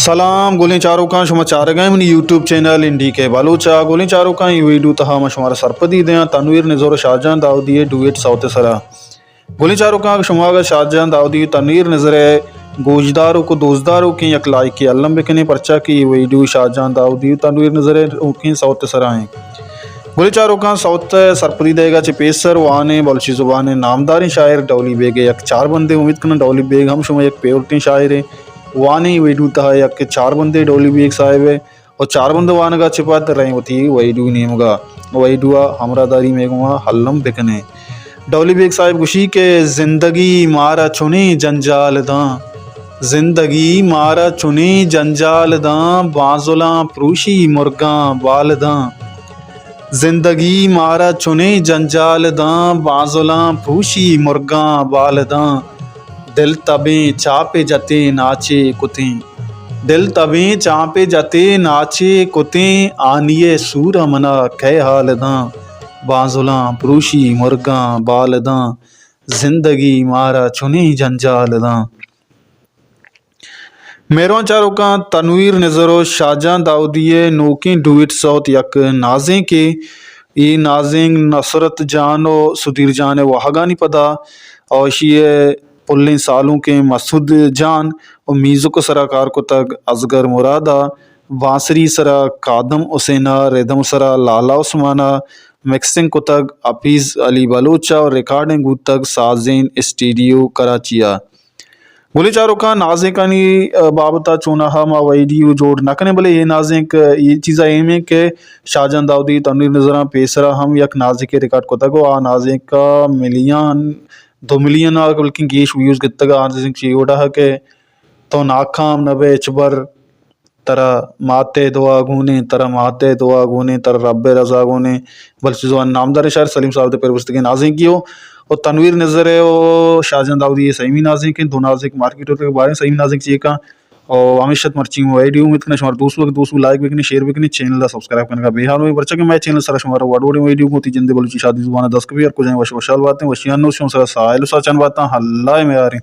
سلام گلیں چاروکاں، شما چارگا منی یوٹیوب چینل این ڈی کے بلوچ ءَ۔ گلیں چاروکاں، اے ویڈیو تہا ما شمارا سرپدی دیاں تنویر نزر و شاہجان داؤدی ءِ ڈویٹ سوت ءِ سرا۔ گلیں چاروکاں، اگہ شما اگہ شاہجان داؤدی و تنویر نزر ءِ گوشداروک و دوستداروکیں، یک لائکے الم بکنیں، پرچا کہ اے ویڈیو شاہجان داؤدی و تنویر نزر ءِ نوکیں سوت ءِ سرا ایں۔ گلیں چاروکاں، سوت ءِ سرپدی دئیگا چہ پیسر وانیں بلوچی زبان ءِ نامداریں شاعر ڈولی بیگ ءِ یک چار بندے، امید کناں ڈولی بیگ ہم شما یک فیورٹیں شاعرے، وانیں ویڈیو تہا یک چار بندے ڈولی بیگ صاحب ءِ، و چار بند وانگا چہ پد رئیں وتی ویڈیو نیمگا۔ ویڈیو ءَ ہمراہ داری مئے گوما الم بکنیں۔ ڈولی بیگ صاحب گوشی کہ زندگی مارا چنیں جنجال داں، زندگی مارا چنیں جنجال داں، بانزلاں پروشی مرگاں بال داں۔ زندگی مارا چنیں جنجال داں، بانزلاں پروشی مرگاں بال داں۔ دل تبیں چاپے جتیں ناچے کتیں، دل تبیں چاپے جتیں ناچے کتیں، آنی ءِ سور ءَ منا کئے حال داں، بانزلاں پروشی مرگاں بال داں، زندگی مارا چنیں جنجال داں۔ مہروان چاروکاں، تنویر نزر و شاہجان داؤدی ءِ نوکیں ڈویٹ سوت یک نازینکے، اے نازینک نصرت جان و سدیر جان ءِ واہگانی پدا، او اشی ءِ پلیں سالونکیں مسعود جان و میوزک ءِ سرا کار کتگ اصغر مراد ءَ، بانسری سرا قادم حسین ءَ، ردم سرا لالا عثمان ءَ، مکسنگ کتگ حفیظ علی بلوچ ءَ و ریکارڈنگ بوتگ سازین اسٹیڈیو کراچی ءَ۔ گلیں چاروکاں، نازینکانی، ءَ، بابت ءَ چوناہا ما ویڈیو جوڑ نہ کنیں، بلے اے نازینک، ءَ، اے چیز ءَ ایم ایں کہ شاہجان داؤدی، تنویر نزراں پیسرا ہم یک نازینکے ریکارڈ کتگ و آ نازینک ءَ ملین، دو ملین ءَ بلکیں گیش ویوز گتگ۔ آ نازینک چی وڑا کہ تو ناکام نہ بئے ہچبر، ترا مات ءِ دعا گونیں، ترا مات ءِ دعا گونیں، ترا رب ءِ رضا گونیں۔ بلوچی زبان ءِ نامداریں شاعر سلیم صاحب ءِ پر بستگیں نازینکے و، و تنویر نزر ءِ و شاہجان داؤدی ءِ سیمی نازینک انت۔ دو نازینک مارکیٹ ءَ باریں سیمی نازینک چی کن۔ و ہمیش ات مرچی ویڈیو، امید کناں شمارا دوست بوت، دوست بوت لائک بکنیں، شیئر بکنیں، چینل ءَ سبسکرائب کنگا بے حال مبے، پرچا کہ مئے چینل ءِ سرا شمارا وڑ وڑیں ویڈیو گوں وتی جند ءِ بلوچی شادی زبان ءَ دست کپی۔ ہر کجا وش وشحال باتیں، وشیانی نوش شمئے سرا ساہیل و ساچان باتاں، اللہ ءِ میاریں۔